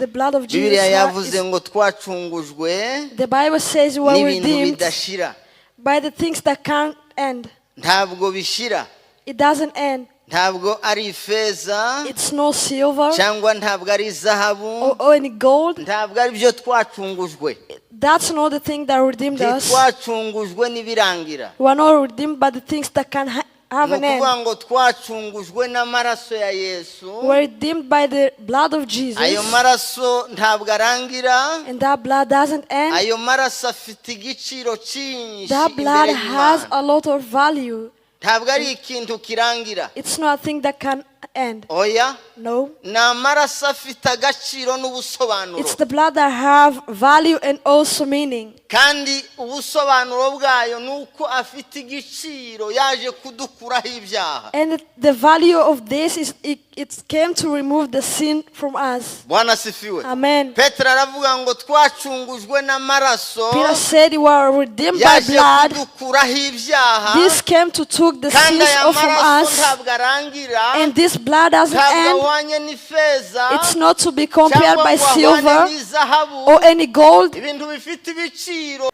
the blood of Jesus. Bibiliya yavuze ngo twacungujwe The Bible says we were n'ibintu redeemed bidashira. by the things that can't end. Ntabwo bishira. It doesn't end. Ntabwo ari ifeza It's no silver cyangwa ntabwo ari izahabu, or any gold. ntabwo ari byo twacungujwe. That's not the thing that redeemed us. Ntitwacungujwe n'ibirangira. We are not redeemed by the things that can have Ni an end. ukuvuga ngo twacungujwe n'amaraso ya Yesu. We are redeemed by the blood of Jesus. Ayo maraso ntabwo arangira. And that blood doesn't end. Ayo maraso afite igiciro cyinshi That imbere blood has y'Imana. a lot of value. Ntabwo ari ikintu kirangira. It's not a thing that can end. Oya. No. Ni amaraso afite agaciro n'ubusobanuro. It's the blood that have value and also meaning. Kandi ubusobanuro bwayo ni uko afite igiciro yaje kudukuraho ibyaha. And the value of this is it came to remove the sin from us. Bwana asifiwe. Amen. Petero aravuga ngo twacungujwe n'amaraso Peter said we were redeemed by yaje blood. Kudukuraho ibyaha. This came to took the Kandi sins aya off from maraso us. ntabwo arangira. And this blood doesn't Ntabwo end. ahwanye n'ifeza It's not to be compared cyangwa by ngo ahwane silver n'izahabu, or any gold. Ibintu bifite ibiciro.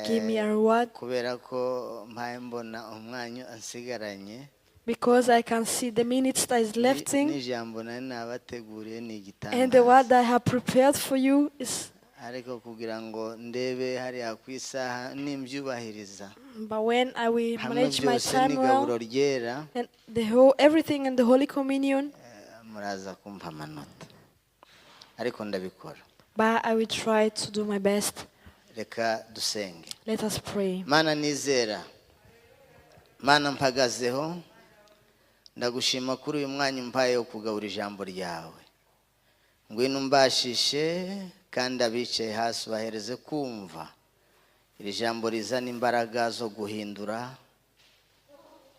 Give me a reward Kubera ko mpaye mbona umwanya ansigaranye because I can see the minutes that is left in, n'ijambo nari nabateguriye ni and the igitangaza. Word I have prepared for you is. Ariko kugira ngo ndebe hariya ku isaha nimbyubahiriza But when I will hamwe manage my byose time n'igaburo well ryera, and the whole everything in the Holy Communion, muraza kumpa amanota, ariko ndabikora. But I will try to do my best. Reka dusenge. Let us pray. Mana nizera, Mana mpagazeho, ndagushima kuri uyu mwanya umpaye wo kugabura ijambo ryawe. Ngwino umbashishe kandi abicaye hasi ubahereze kumva iri jambo rizana imbaraga zo guhindura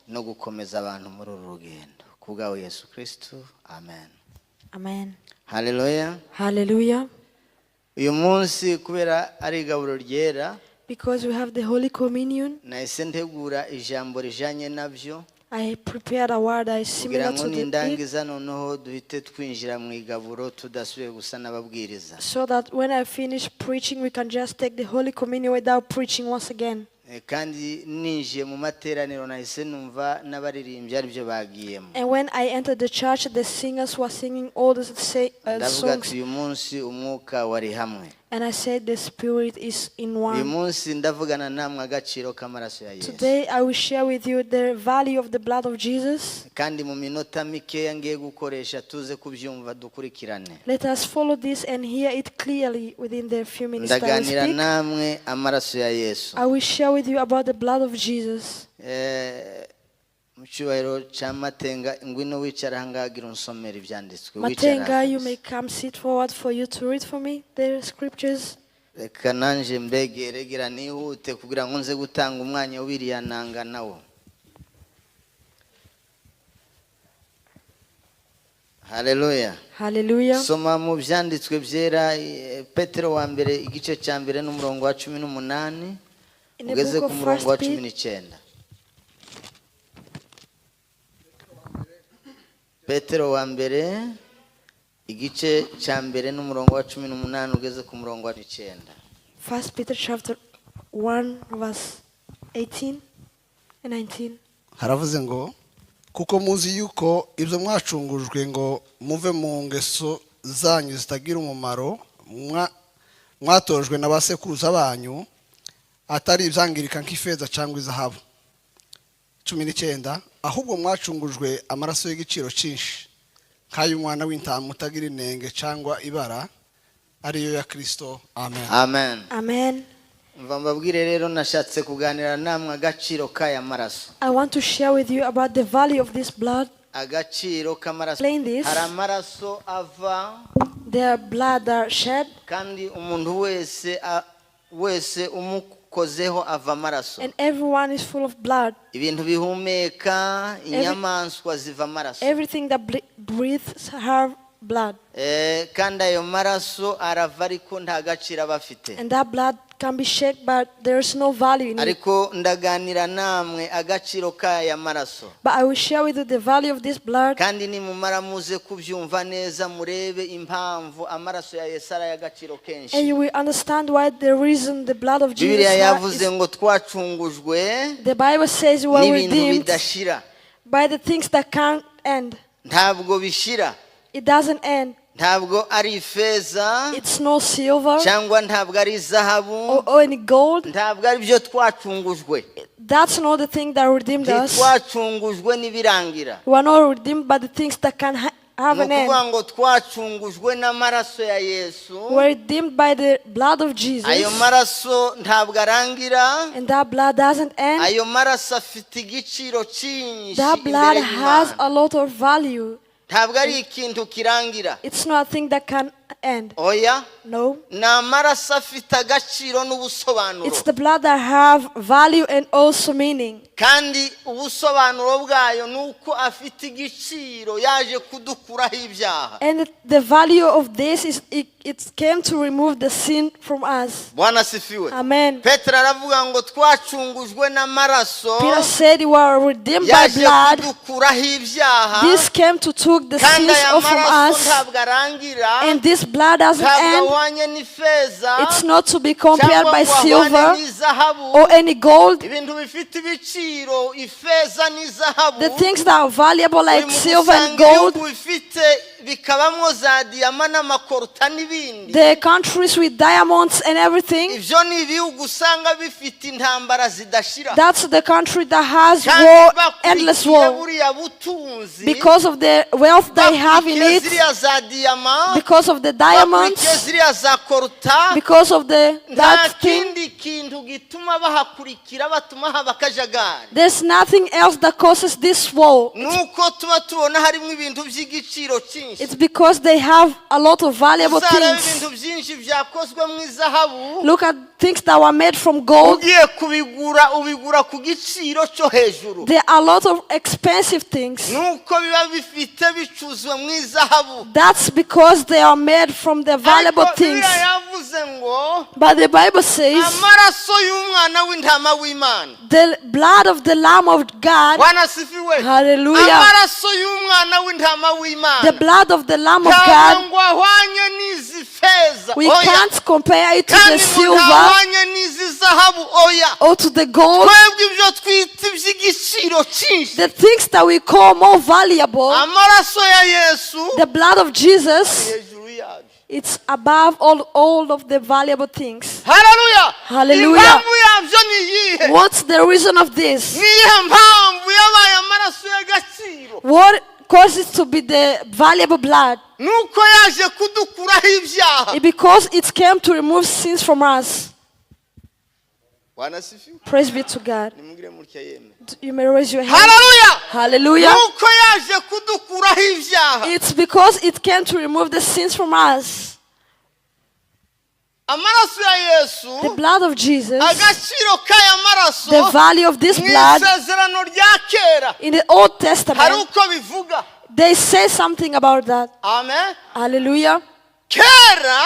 no gukomeza abantu muri uru rugendo ku bwawe Yesu Kirisitu, amen. Amen. Haleluya. Hallelujah. Uyu munsi kubera ari igaburo ryera, Because we have the Holy Communion, nahise ntegura ijambo rijanye nabyo I prepared a word that is kugira similar ngo to the it, nindangiza noneho duhite twinjira mu igaburo tudasubiye gusa n'ababwiriza. So that when I finish preaching, we can just take the Holy Communion without preaching once again. Kandi ninjiye mu materaniro nahise numva n'abaririmbyi aribyo bagiyemo. And when I entered the church, the singers were singing all the Ndavuga songs, ati uyu munsi umwuka wari hamwe. And I said, "The Spirit is in Uyu one." munsi ndavugana namwe agaciro k'amaraso ya Yesu. Today, I will share with you the value of the blood of Jesus. Kandi mu minota mikeya ngiye gukoresha tuze kubyumva dukurikirane. Let us follow this and hear it clearly within the few minutes that I will Ndaganira speak. Namwe amaraso ya Yesu. I will share with you about the blood of Jesus. Mu cyubahiro cya Matenga, ngwino wicara ahangaha gira unsomera ibyanditswe. Wicara Matenga, you kabisa. May come sit forward for you to read for me the scriptures. Reka nanjye mbegere gira nihute kugira ngo nze gutanga umwanya w'iriya nanga nawo. Haleluya. Hallelujah. Soma mu byanditswe byera, Petero wa mbere igice cya mbere n'umurongo wa 18 In the ugeze book ku of murongo wa First cumi Peter, n'icyenda. Petero wa mbere igice cya mbere n'umurongo wa 18 ugeze ku murongo wa 9. First Peter chapter 1 verse 18 and 19. Haravuze ngo kuko muzi yuko ibyo mwacungujwe ngo muve mu ngeso zanyu zitagira umumaro mwatojwe na ba sekuruza banyu atari ibyangirika nk'ifeza cyangwa izahabu. 19 ahubwo mwacungujwe amaraso y'igiciro cyinshi nk'ay'umwana w'intama utagira inenge cyangwa ibara ariyo ya Kirisito, amen. Amen. Amen. Mva mbabwire rero nashatse kuganira namwe agaciro k'aya maraso. I want to share with you about the value of this blood. Agaciro k'amaraso. Explain this. Hari amaraso ava Their blood are shed, kandi umuntu wese wese umukozeho ava amaraso. And everyone is full of blood. Ibintu bihumeka inyamaswa ziva amaraso. Everything that breathes have blood. Kandi ayo maraso arava ariko nta gaciro aba afite. And that blood can be shaken, but there's no value in it. Ariko ndaganira namwe agaciro k'aya maraso. But I will share with you the value of this blood. Kandi nimumara muze kubyumva neza murebe impamvu amaraso ya Yesu ari ay'agaciro kenshi. And you will understand why the reason the blood of Jesus Bibiliya yavuze is, ngo twacungujwe the Bible says we were n'ibintu redeemed bidashira. By the things that can't end. Ntabwo bishira. It doesn't end. Ntabwo ari ifeza It's no silver cyangwa ntabwo ari izahabu or any gold. ntabwo ari byo twacungujwe. That's not the thing that redeemed us. Ntitwacungujwe n'ibirangira. We are not redeemed by the things that can have Ni an end. ukuvuga ngo twacungujwe n'amaraso ya Yesu. We are redeemed by the blood of Jesus. Ayo maraso ntabwo arangira. And that blood doesn't end. Ayo maraso afite igiciro cyinshi That imbere blood has y'Imana. A lot of value. Ntabwo ari ikintu kirangira. It's not a thing that can end. Oya. No. Ni amaraso afite agaciro n'ubusobanuro. It's the blood that have value and also meaning. Kandi ubusobanuro bwayo ni uko afite igiciro yaje kudukuraho ibyaha. And the value of this is it came to remove the sin from us. Bwana asifiwe. Amen. Petero aravuga ngo twacungujwe n'amaraso Peter said we were redeemed by yaje blood. kudukuraho ibyaha. This came to took the Kandi sins aya off from maraso us. ntabwo arangira. And this blood doesn't Ntabwo end. ahwanye n'ifeza It's not to be compared cyangwa by ngo ahwane silver n'izahabu. Or any gold. Ibintu bifite ibiciro ifeza n'izahabu The things that are valuable like uri mu silver and gusanga gold, ibihugu bifite bikabamwo za diyama n'amakoruta n'ibindi. The countries with diamonds and everything, Ibyo ni ibihugu usanga bifite intambara zidashira. That's the country that has Kandi war, endless bakurikiye war. Buriya butunzi Because of the wealth they have in bakurikiye it, ziriya za diyama because of the bakurikiye diamonds, ziriya za koruta because of the nta that thing. Kindi kintu gituma bahakurikira batuma haba akajagari. There's nothing else that causes this war. Nuko tuba tubona harimo ibintu by'igiciro cyinshi. It's because they have a lot of valuable Uzareba things. Ibintu byinshi byakozwe mu izahabu Look at things that were made from gold. Ugiye kubigura ubigura ku giciro cyo hejuru. There are a lot of expensive things. Nuko biba bifite bicuzwe mu izahabu. That's because they are made from the valuable Ariko things. Bibiliya yavuze ngo But the Bible says amaraso y'umwana w'intama w'Imana. The blood of the Lamb of God, Bwana asifiwe. Hallelujah. Amaraso y'umwana w'intama w'Imana The blood of the Lamb of ntabwo God, ngo ahwanye n'izi feza we oya can't compare it to the kandi ngo silver ntahwanye n'izi zahabu oya. Or to the gold. Twebwe ibyo twita iby'igiciro cyinshi The things that we call more valuable, amaraso ya Yesu the blood of Jesus, hejuru yabyo. It's above all of the valuable things. Haleluya. Hallelujah. Impamvu yabyo ni iyihe? What's the reason of this? Ni iyihe mpamvu yabaye amaraso y'agaciro? What causes it to be the valuable blood? Nuko yaje kudukuraho ibyaha. Because it came to remove sins from us. Bwana asifiwe. Praise be to God. Nimugire mutya yemwe. You may raise your hand. Haleluya. Hallelujah. Nuko yaje kudukuraho ibyaha. It's because it came to remove the sins from us. Amaraso ya Yesu The blood of Jesus, agaciro k'aya maraso the value of this mu blood isezerano rya kera in the Old hari Testament, uko bivuga. They say something about that. Amen. Hallelujah. Kera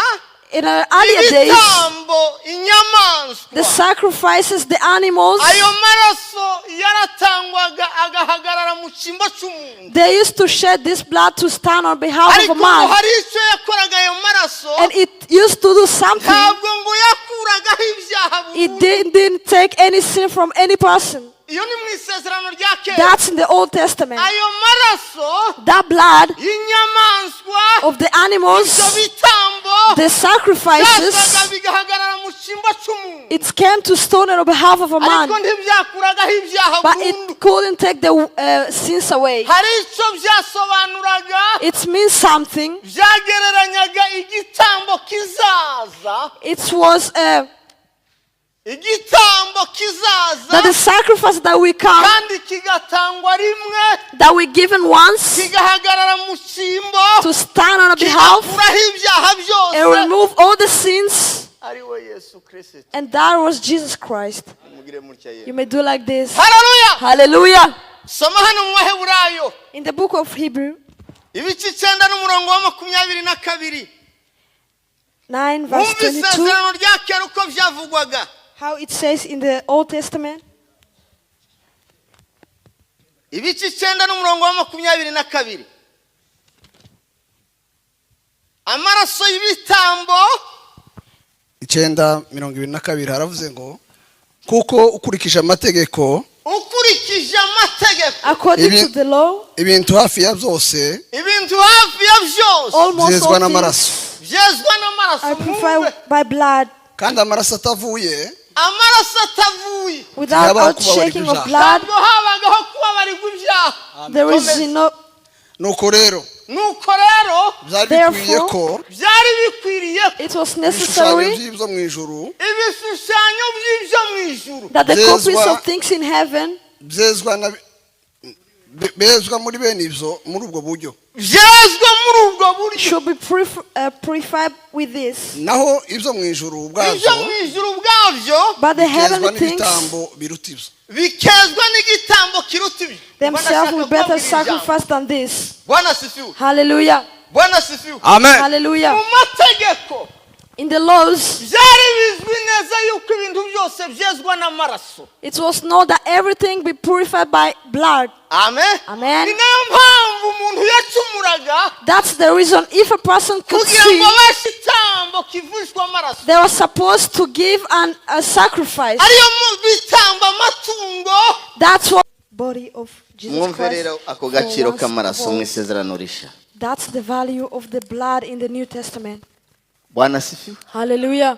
In the earlier days, ibitambo inyamaswa the sacrifices, the animals, ayo maraso yaratangwaga agahagarara mu cyimbo cy'umuntu. They used to shed this blood to stand on behalf of Ariko a ngo man. Hari icyo yakoraga ayo maraso And it used to do something. Ntabwo ngo yakuragaho ibyaha It burundu. didn't take any sin from any person. Iyo ni mu isezerano rya kera. That's in the Old Testament. Ayo maraso That blood y'inyamaswa of the animals, ibyo bitambo the sacrifices, byazaga bigahagarara mu cyimbo cy'umuntu it came to stone on behalf of a man. Ariko ntibyakuragaho ibyaha But burundu. It couldn't take the sins away. Hari icyo byasobanuraga. It means something. Byagereranyaga igitambo kizaza. It was Igitambo kizaza that the sacrifice that we come, kandi kigatangwa rimwe that we given once kigahagarara mu cyimbo to stand on our behalf kigakuraho ibyaha byose and remove all the sins. Ari we Yesu Kirisito. And that was Jesus Christ. Mugire mutya You yewe. may do like this. Haleluya. Hallelujah. Soma hano mu Baheburayo In the book of Hebrew, ibice icyenda n'umurongo wa 22. 9 verse Wumva 22, isezerano rya kera uko byavugwaga. How it says in the Old Testament. Ibice 9 n'umurongo wa 22, amaraso y'ibitambo. 9:22 haravuze ngo kuko ukurikije amategeko, Ukurikije amategeko, According to the law, ibintu hafi ya byose ibintu hafi ya byose almost byezwa all n'amaraso. things byezwa n'amaraso. are Mwumve. purified by blood. Kandi amaraso atavuye, Amaraso atavuye, Without ntihabaho outshaking kubabarirwa of ibyaha. blood, ntabwo habagaho kubabarirwa ibyaha. there is no. Nuko rero, Nuko rero, byari bikwiye Therefore, ko byari bikwiriye ko it was ibishushanyo necessary by'ibyo mu ijuru ibishushanyo by'ibyo mu ijuru that the copies byezwa of things in heaven byezwa na bezwa muri bene ibyo muri ubwo buryo. Byezwa muri ubwo buryo. Should be purified with this. Naho ibyo mu ijuru ubwabyo Ibyo mu ijuru ubwabyo But the bikezwa heavenly things n'ibitambo biruta ibyo. Bikezwa n'igitambo kiruta ibyo. themselves with better sacrifice than this. Bwana asifiwe. Hallelujah. Bwana asifiwe. Amen. Hallelujah. Mu mategeko, In the laws, byari bizwi neza yuko ibintu byose byezwa n'amaraso. It was known that everything be purified by blood. Amen. Amen. Ni nayo mpamvu umuntu yacumuraga, That's the reason if a person could kugira sin, ngo abashe igitambo kivushwa amaraso, they were supposed to give a sacrifice. Ariyo mu bitambo amatungo. That's what body of Jesus Mwumve Christ rero ako for gaciro once k'amaraso for mu all. isezerano rishya. That's the value of the blood in the New Testament. Bwana asifiwe. Hallelujah.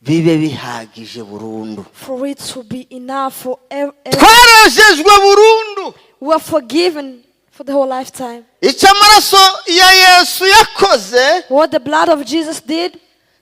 Bibe bihagije burundu. For it to be enough for Twarejejwe burundu. We are forgiven for the whole lifetime. Icyo amaraso ya Yesu yakoze, What the blood of Jesus did,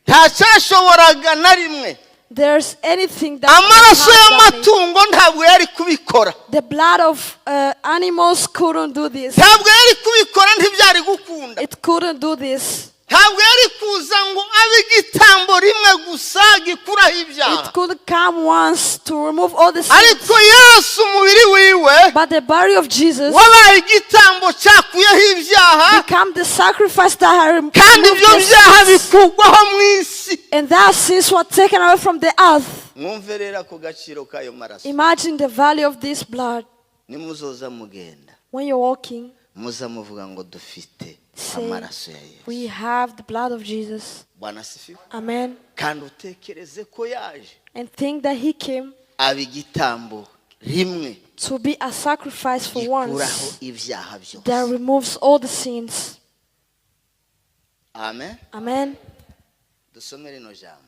nta cyashoboraga na rimwe. There's anything that Amaraso could have done it. y'amatungo ntabwo yari kubikora. The blood of animals couldn't do this. Ntabwo yari kubikora, ntibyari gukunda. It couldn't do this. Ntabwo yari kuza ngo abe igitambo rimwe gusa gikuraho ibyaha. It could come once to remove all the sins. Ariko Yesu umubiri wiwe But the body of Jesus wabaye igitambo cyakuyeho ibyaha, become the sacrifice that had removed kandi ibyo the byaha sins. bikurwaho mu isi. And that sins were taken away from the earth. Mwumve rero ako gaciro k'ayo maraso. Imagine the value of this blood. Nimuzoza mugenda, When you're walking, muza muvuga ngo dufite say, amaraso ya Yesu. "We have the blood of Jesus." Bwana asifiwe. Amen. Kandi utekereze ko yaje And think that he came aba igitambo rimwe to be a sacrifice for gikuraho once ibyaha byose. That removes all the sins. Amen. Amen. Dusome rino jambo.